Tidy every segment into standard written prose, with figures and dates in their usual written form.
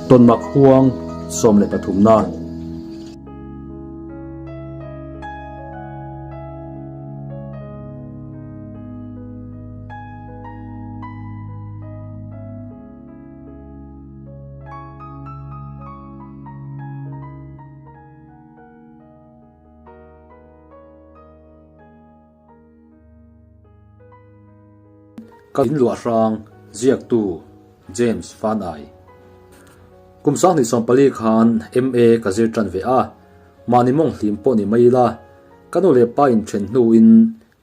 Tawnmak huang 13 na. Ka in luah hrang ziaktu James Fanai. Kum 2014 khan MA ka zir tan ve a, mahni mawng hlim pawh ni mai ila, ka nu leh pa in then hnuin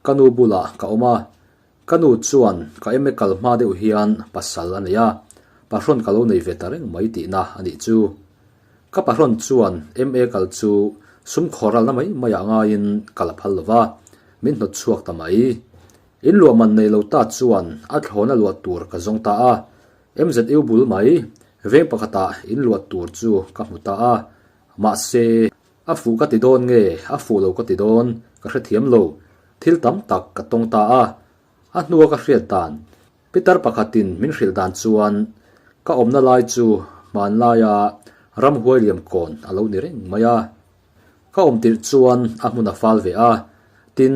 ka nu bulah ka awm a, ka nu chuan ka MA kal hma deuh hian pasal a nei a, pahrawn ka lo nei ve ta reng mai tihna a nih chu. Ka pahrawn chuan MA kal chu sum khawralna mai maiah ngaiin ka la phal lo va, min hnawt chhuak ta mai. In luah man nei lo ta chuan a thlawna luah tur ka zawng ta a, MZU bul mai veng pakhatah in luah tur chu ka hmu ta a, mahse, a fuh ka ti dawn nge a fuh lo ka ti dawn ka hrethiam lo, thil tam tak ka tawng ta a, a hnua ka hriat dan Pitar pakhatin min hrilh dan chuan ka awmna lai chu hmanlaia ramhuai liam kawn a lo ni reng mai a. Ka awm tirh chuan a hmun a fal ve a, tin,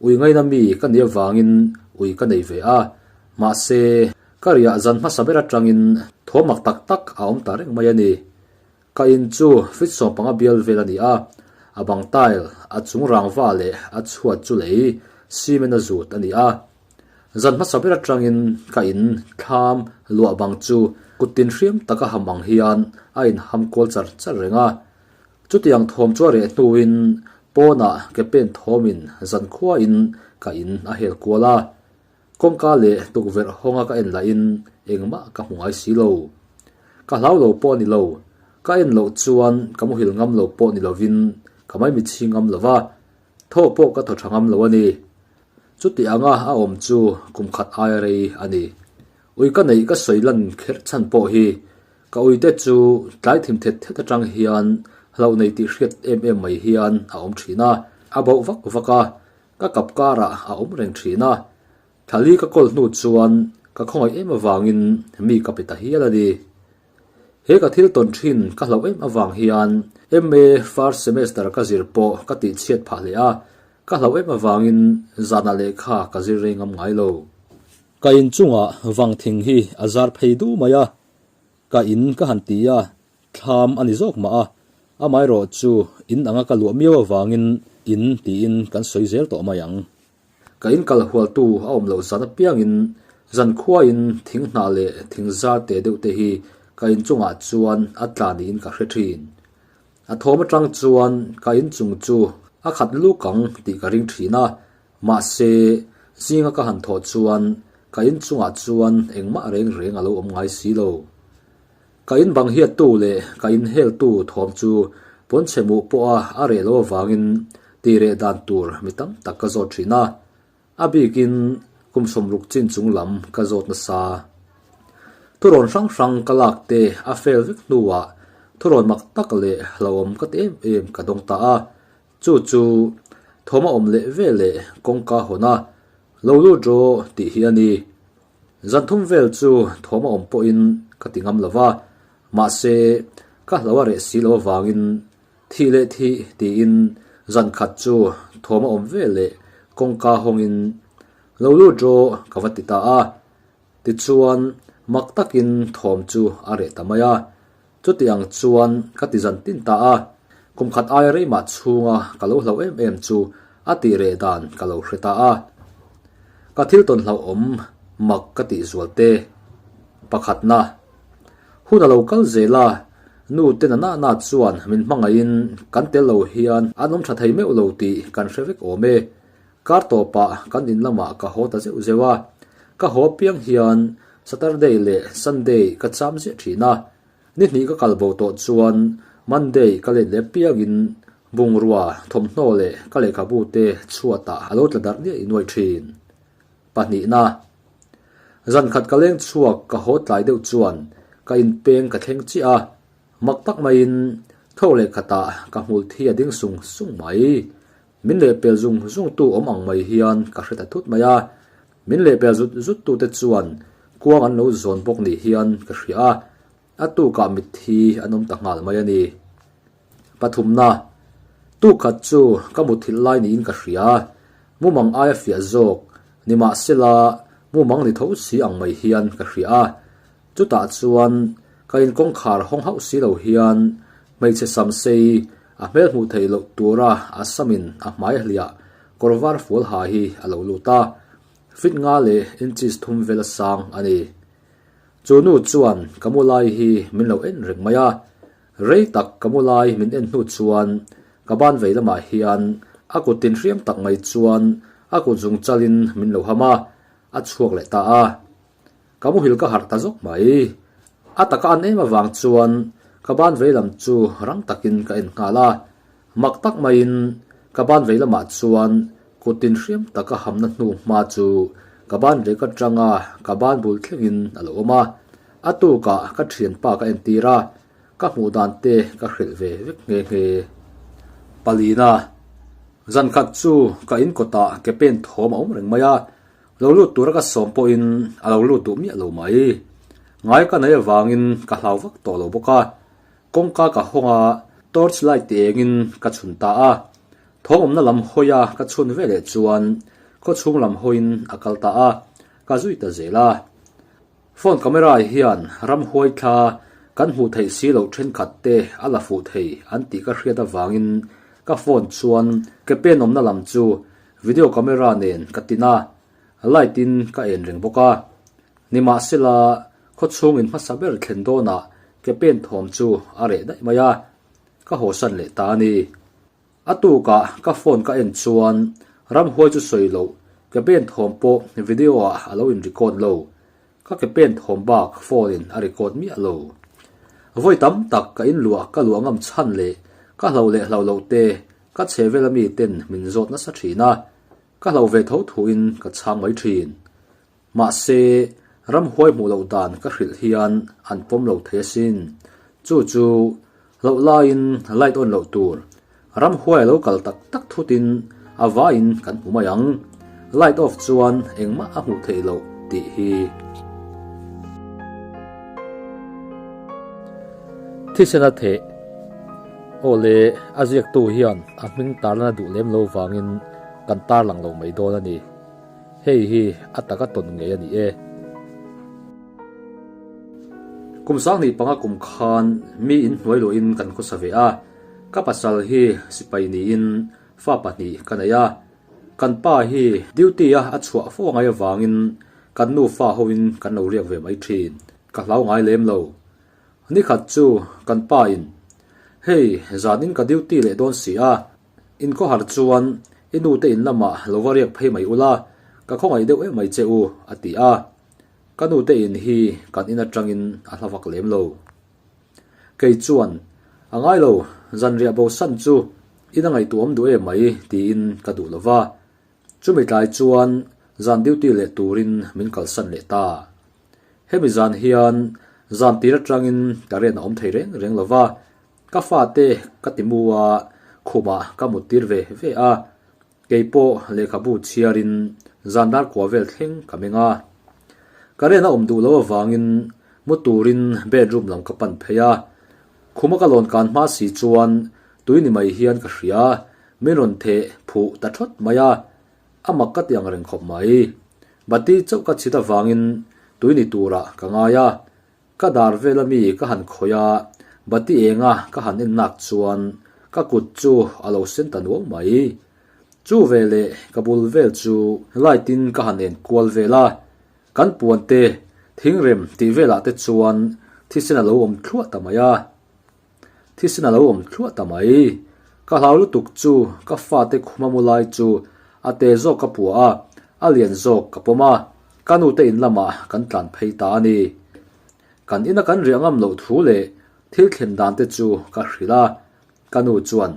ui ngaina mi ka nih avangin ui ka nei ve a, mahse, ka riah zan hmasa ber atangin thawmmak tak tak a awm ta reng mai a ni. Ka in chu feet 15 bial vel a ni a, a bang tile, a chung rangva leh a chhuat chu lei cement a zut a ni a. Zan hmasa ber atangin ka in thlam luah bang chu kut tin hriam taka ham ang hian a in ham kual char char reng a. Chutiang thawm chu a reh hnuin pawnah ke pen thawmin zan khuain ka in a hel kual a. Kawngka leh tukverh hawnga ka en lahin engmah ka hmu ngai si lo. Ka hlau lo pawh a ni lo. Ka en loh chuan ka muhil ngam lo pawh ni lovin ka maimichhi ngam lo va, thaw pawh ka thaw tha ngam lo a ni. Chuti anga a awm chu kum khat aia rei a ni. Ui ka neih ka sawi lan kherh chhan pawh hi ka uite chu tlai thim thet thet atang hian hlauh nei tih hriat em em mai hian a awm thin a, a bauh vak vak a, ka kap karah a awm reng thin a. Thali ka kawl hnu chuan ka khawngaih em avangin mi ka pe ta hial a ni. He ka thil tawn thin ka hlauh em avang hian MA first semester ka zir pawh ka tih chhiat phah hle a, ka hlauh em avangin zanah lehkha ka zir rei ngam ngai lo. Ka in chungah vang thing hi a zar phei du mai a, ka in ka han ti a, thlam a ni zawk mah a, amaherawh chu in anga ka luah miau avangin in tiin kan sawi zel tawh mai ang. Ka in kal hualtu a awm loh zan apiangin zankhuain thing hnah leh thing zar teh deuh te hi ka in chungah chuan a tla niin ka hre thin. A thawm atang chuan ka in chung chu a khat luk ang tih ka ring thin a, mahse zinga ka han thawh chuan ka in chungah chuan engmah reng reng a lo awm ngai si lo. Ka in bang hiattu leh ka in heltu thawm chu pawnchhe muh pawha a reh lo avangin tih reh dan tur mi tam tak ka zawt thin a, a bikin kum 60 chin chung lam ka zawt nasa. Thurawn hrang hrang ka lak te a fel vek hnuah thurawn mak tak leh hlauhawm ka ti em em ka dawng ta a, chu chu thawm a awm leh veleh kawngka hawn a, lo lut rawh tih hi a ni. Zan thum vel chu thawm a awm pawhin ka ti ngam lo va, mahse ka hlo a reh si lo avangin thih leh thih tiin zan khat chu thawm a awm vel leh kawngka hawngin lo lut rawh ka va ti ta a. Tichuan mak takin thawm chu a reh ta mai a, chuti ang chuan ka ti zan tin ta a, kum khat aia rei mah chhunga ka lo hloh em em chu a tih reh dan ka lo hre ta a. Ka thil tawn hlauhawm mak ka tih zual te. Pakhatna, hun a lo kal zel a, nu te na na chuan min hmangaihin kan tel lo hian an awm tha thei meuh lo tih kan hre vek awm e. Kar tawpah kan in lamah ka haw ta zeuh zeuh a, ka haw piang hian Saturday leh Sunday ka cham ziah thin a, Ni hnih ka kal bo tawh chuan Monday ka let leh piangin bungrua, thawmhnaw leh ka lehkhabu te chhuatah a lo tla darh niaih nuaih thin. Pahnihna, Zan khat ka leng chhuak ka haw tlai deuh chuan ka inpeng ka thleng chiah a, mak tak maiin tho leh khatah ka hmul thi a ding sung sung mai. Min lehpel zung zung tu awm ang mai hian ka hre ta thut mai a, min lehpel zut zut tu te chuan kuang an lo zawn bawk ni hian ka hria a. A tukah mitthi an awm ta nghal mai a ni. Pathumna, Tukhat chu ka muthilh lai niin ka hria, mumang aia fiah zawk, nimahsela mumang ni tho si ang mai hian ka hria a. Chutah chuan ka in kawngkhar hawng hauh si lo hian hmeichhe sam sei a hmel hmuh theih loh tura a samin a hmai hliah kawr var fual ha hi a lo lut a, fit nga leh inches thum vel a sang a ni. Chu nu chuan ka mu lai hi min lo en reng mai a, rei tak ka mu lai min en hnu chuan ka ban vei lamah hian a kut tinhriam tak mai chuan a kut zung chalin min lo ham a, a chhuak leh ta a. Ka muhil ka harh ta zawk mai. A taka an em avang chuan ka ban vei lam chu rang takin ka en nghal a. Mak tak maiin ka ban vei lamah chuan kut tinhriam taka hamna hnu hma chu ka ban rek atanga ka ban bul thlengin a lo awm a. A tukah ka thianpa ka entir a, ka hmuh dan te ka hrilh ve vek nghe nghe. Palina, Zankhat chu ka in kawtah ke pen thawm a awm reng mai a, Lo lut tura ka sawm pawhin a lo lut duh miah lo mai. Ngai ka nei avangin ka hlau vak tawh lo bawk a. Kawngka ka hawng a, torch light ti engin ka chhun ta a. Thawm awmna lam hawi a ka chhun ve leh chuan khawchhung lam hawiin a kal ta a, ka zui ta zel a. Phone camera hian ramhuai thla kan hmuh theih si loh thenkhat te a la fuh thei an tih ka hriat avangin ka phone chuan ke pen awmna lam chu video camera nen ka tin a, light in ka en reng bawk a. Nimahsela khawchhung in hmasa ber thlen dawnah ke pen thawm chu a reh daih mai a, ka hawsan leh ta a ni. A tukah ka phone ka en chuan ramhuai chu sawi loh ke pen thawm pawh video ah a lo in record lo. Ka ke pen thawm bak phone in a record miah lo. Vawi tam tak ka in luah ka luah ngam chhan leh ka hlo leh hlo loh te ka chhe vel ami ten min zawt nasa thin a, ka hlo ve tho thu in ka chhang mai thin. Mahse, ramhuai hmuh loh dan ka hrilh hian an pawm lo thei asin. Chu chu hloh laiin light on loh tur. Ramhuai a lo kal tak tak thutin a vaiin kan hmu mai ang. Light off chuan engmah a hmuh theih loh tih hi. Thisen a theh. Aw le, a ziaktu hian a hming tarlana duh lem lo vangin kan tarlang lo mai dawn a ni. Hei hi a taka tawn ngei a ni e. Kum sanghnih panga kum khan mi in hnuai luahin kan khawsa ve a, ka pasal hi sipai niin fa pahnih ka nei a. Kan pa hi duty a a chhuah fo ngai avangin kan nufa hoin kan lo riak ve mai thin. Ka hlau ngai lem lo. Nikhat chu kan pa in, Hei, zanin ka duty leh dawn si a, Inkhawhar chuan i nute in lamah lo va riak phei mai ula, ka khawngaih deuh em mai che u, a ti a. Ka nute in hi kan in atangin a hla vak lem lo. Kei chuan, A ngai lo, zanriah bosan chu in a ngaihtuahawm duh em mai, tiin ka duh lo va. Chumi tlai chuan zan duty leh turin min kalsan leh ta. Hemi zan hian zan tir atangin ka rian a awm thei reng reng lo va, Ka fate ka ti mu a, khumah ka mut tir ve ve a, kei pawh lehkhabu chhiarin zan dar kua vel thleng ka meng a. Ka rian a awm duh lo avangin mu turin bedroom lam ka pan phei a, khuma ka lawn kan hma si chuan tui ni mai hian ka hria, min rawn theh phuh ta thawt mai a, a mak ka ti ang reng khawp mai. Bati chauh ka chhit avangin tui ni turah ka ngai a, Ka dar vel ami ka han khawih a, bati enga ka han en nak chuan ka kut chu a lo sen ta nuau mai. Chu veleh ka bul vel chu light in ka han en kual vel a, kan puan te thingrem tih velah te chuan thisen a lo awm thluah ta mai a. Thisen a lo awm thluah ta mai. Ka hlau lutuk chu ka fate khuma mu lai chu a te zawk ka pua a, a lian zawk ka pawm a, ka nute in lamah kan tlan phei ta a ni. Kan ina kan riah ngam loh thu leh thil thlen dan te chu ka hrilh a, ka nu chuan,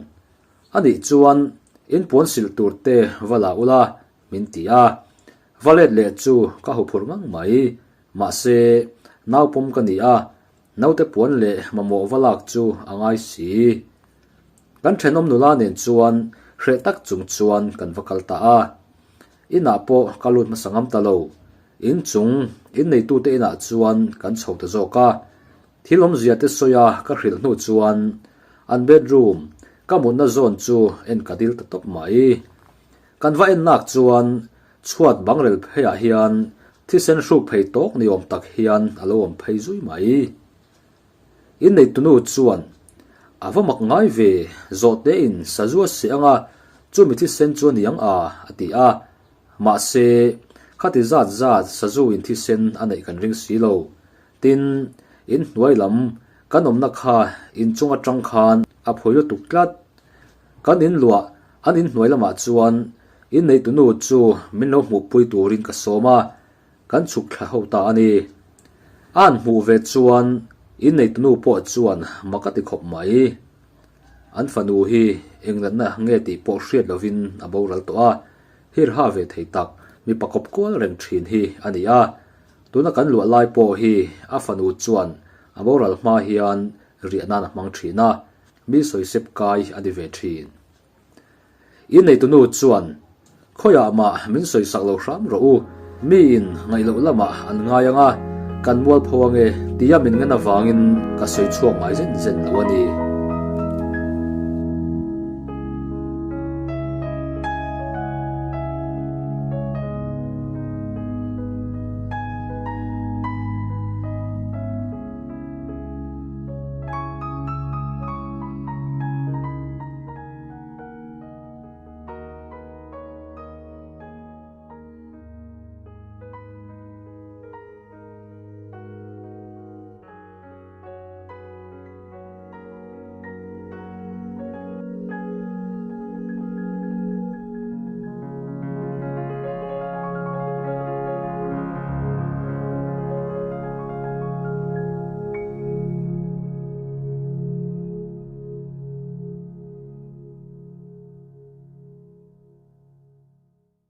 A nih chuan in puan silh tur te va la ula, min ti a. Va let leh chu ka huphurh ngang mai. Mahse, nau pawm ka ni a, Naute puan leh mamawh va lak chu a ngai si. Kan thenawm nula nen chuan hreh tak chung chuan kan va kal ta a. Inah pawh ka lut hmasa ngam ta lo. Inchung, inneitute inah chuan kan chho ta zawk a. Thil awmzia te sawi a ka hrilh hnu chuan an bedroom ka mutna zawn chu en ka dil ta tawp mai. Kan va en nak chuan chhuat bangrel pheiah hian thisen hruk phei tawk ni awm tak hian a lo awm phei zui mai. Inneitunu chuan a va mak ngai ve zawhtein sazu a seh ang a, chumi thisen chu a ni ang a, a ti a. Mahse, khati zat zat sazu in thisen a neih kan ring si lo. Tin, in hnuai lam kan awmna kha inchung atang khan a phawi lutuk tlat. Kan inluah an inhnuai lamah chuan inneitunu chu min lo hmuhpui turin ka sawm a, kan chhuk thla ho ta a ni. A han hmuh ve chuan inneitunu pawh chuan mak a ti khawp mai. An fanu hi englatna nge tih pawh hriat lovin a boral tawh a, hirha ve thei tak mipa kawp kual reng thin hi a ni a. Tuna kan luah lai pawh hi a fanu chuan a boral hma hian riah nan a hmang thin a, mi sawisep kai a ni ve thin. Inneitunu chuan, Khawiah mah min sawisak lo hram rawh u, miin ngaih loh lamah an ngai ang a, kan mualpho ange tia min ngen avangin ka sawi chhuak ngai zen zen lo a ni.